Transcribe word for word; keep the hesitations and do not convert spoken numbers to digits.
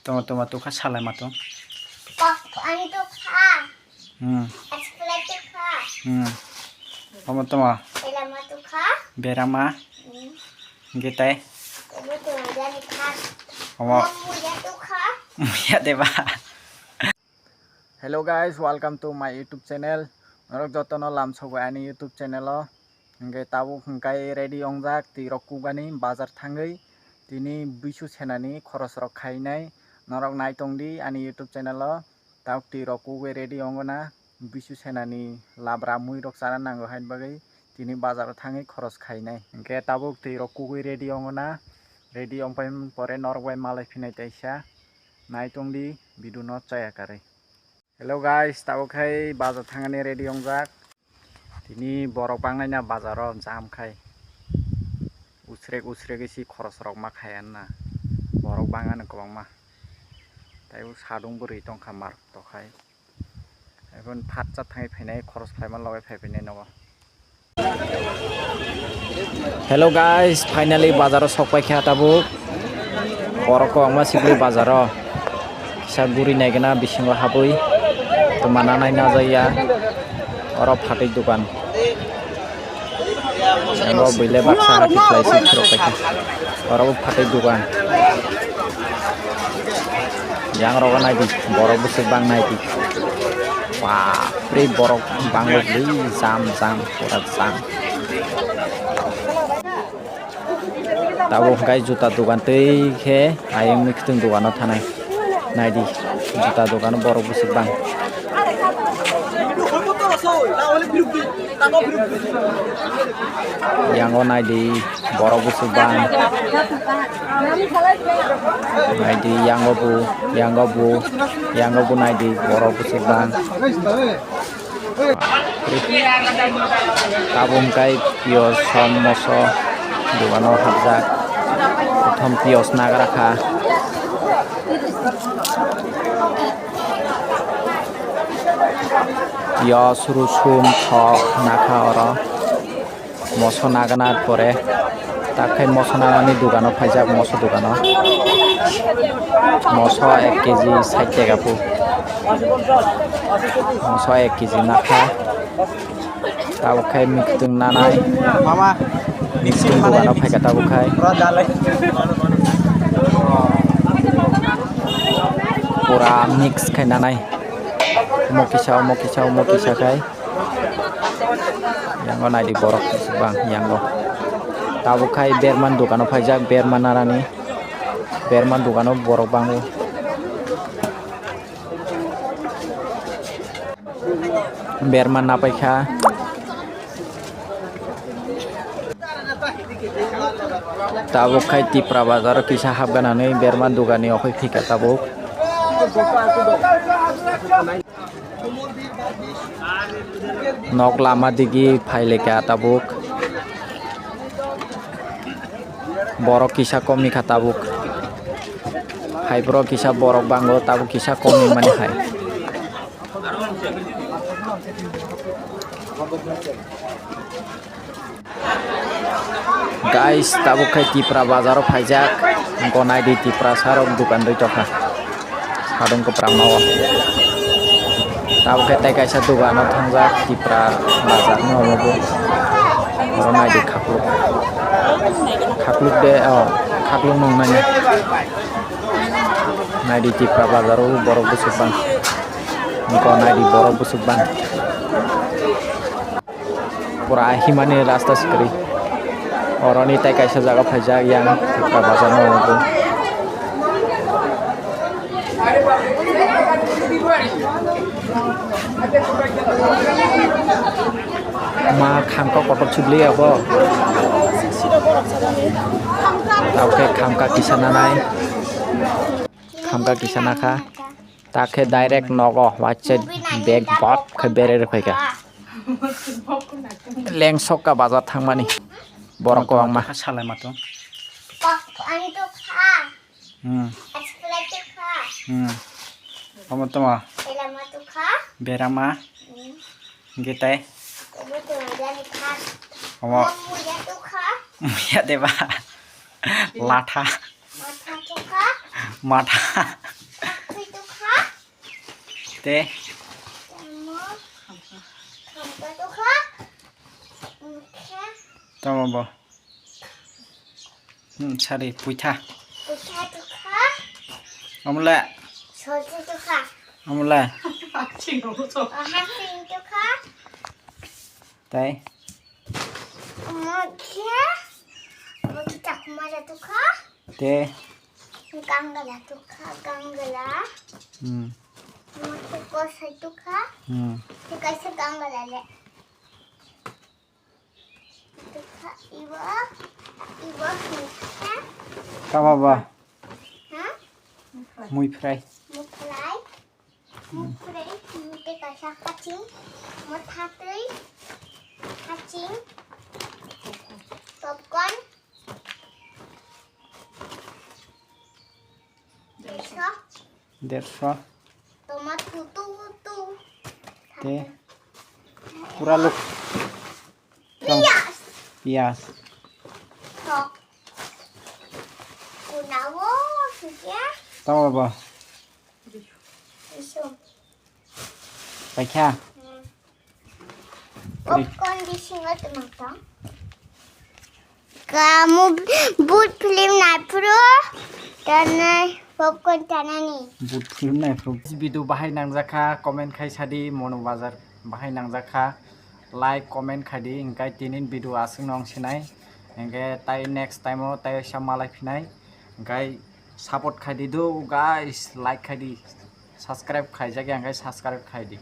Toma toma tukha salai ma tong. Ani tukha. Hmm. Explain tukha. Hmm. Toma toma. Elama tukha. Berama. Hmm. Gitai. Ibu tuh jadi kha. Omo. Muya tukha. Muya deba. Hello guys, welcome to my YouTube channel. Norok jotono lamsogo ani YouTube channel o. Hingke tabuk hingkai ready ongjak twi rok kukani bazar thangwi tini buisu senani khorosrok khainai norok naitongdi ani YouTube channel o. Tabuk twi rok kukwi ready ongona buisu senani labra muirok chana nango haini bagwi tini bazaro thangwi khoros khainai. Hingke tabuk twi rok kukwi ready ongona, ready ongpai pore norok bai malai phinai taisa naitongdi video no chaya karwi. Hello guys, tabuk khai bazar thangani ready ongjak. Tini borok bangnai na bazaro jam khai. Usrek usrek isi khorosrok ma khai anna. Borok bangani kwbangma. Taibo sadung bwrwi tongkha mar tokhai. Ebon phatsa thangwi phainai khoros khlaima logai phai phainai nogo. Hello guys, finally bazaro sok paikha tabuk. Borok kwbangma sikli bazaro. Kisa guri naigena bisingo habwi. Tuma nanai najaya. Oro phatwi dukan. Abo buile baksa hati khlai si phirok paikha. Oro bo phatwi dukan. Yang rogo naidi, borok bwswk bang naidi. Bapre borok bango bwlwi jam jam pura jam. Tabuk hwnkhe juta dogan tei khe ayang mwkhwtwng dogano thanai. Naidi, juta dogano borok bwswk bang. Yango naidi, borok bwswk bang. Naidi, yango bo, yango bo, yango bo naidi, borok bwswk bang. Tabuk hwnkhe piyos, som, moso dogano hapjak. Prothom piyos nagra kha. Piyos, rusum, thok nakha oro. Moso nagana pore, tak khe moso nagnani dogano phaijak, moso dogano. Moso ek keji sait taka pu. Moso ek keji nakha. Tabuk khe mwkhwtwng nanai. Mama, mwkhwtwng dogano phaikha tabuk khai. Pura mix khai nanai. Omo kisa, omo kisa, omo kisa khai. Yango naidi borok bang yango. Tabuk khai berman dogano phaijak, berman narani. Berman dogano borok bango. Berman napaikha. Tabuk khai Tipra bazaro kisa hapganani berman dogani okhoi phika tabuk. Nok lama digi phaileka tabuk. Borok kisa komni kha tabuk. Hai borok kisa borok bango tabuk kisa komni mani hai. Guys, tabuk khe Tipra bazaro phaijak. Gonai di Tipra sarok dukan dui tokha. Sadung kwpram no. Tabuk khe tei kaisa dugano thangjak Tipra bazar no omo bo. Oro nai di khakluk. Khakluk de, oh, khakluk nung nani. Nai di Tipra bazaro borok bwswk bang. Gonai di borok bwswk bang. Pura himani rasta sikri. Oroni tai kaisa jaga phaijak yang Tipra bazar no omo. Ma khamka kotor chibli abo. Tabukhe khamka kisa nanai. Khamka kisa nakha. Takhe direct nogo waise bag bot khe bere rwphaikha. Lengsokka bazar thangmani borok kwbangma. Salai ma tong. Ani to kha. Hmm. Explain to kha. Hmm. Omo toma. Elama to kha. Berama. Hmm. Gitai. Omo to jani kha. Omo. Omo muya to kha. Muya deba. Latha. Matha to kha. Matha. Te. Tamo. Khamka tukha. Mukha. Tamo bo. Hmm, sari, puitha. Puitha tukha. Amle. Soja tukha. Amle. Haksing tukha. Haksing tukha. Tai. Mukha. Mukha chakma tukha. Te. Gangala tukha, gangala. Hmm. Mukha kosai tukha. Hmm. Te kaisa gangala le. Tukha ibo, ibo mukha. Tamo bo. Ha? Mui fry. Mui fry. Mui fry. Mui te kaisa haching. Mui thatwi. Haching. Popcorn. Dersho. Dersho. Tomato tu tu. Te. Pura look. Piyas. Piyas. Sok. Kunawo sukya. Tamo bo. Isu. Paikha. Hmm. Popcorn bisingo tongthok. Kamu but film naiphuru tanai popcorn tanani. But film naiphuru. Video bahai nangjakha, comment khai sadi, Mono Bazar bahai nangjakha, like, comment khaidi, hingkai tinin video aswk nong sinai, hingke tai next time o tai sa malai phinai, hingkai support khaidi do guys, like khaidi, subscribe khaijak ya, hingkai subscribe khaidi.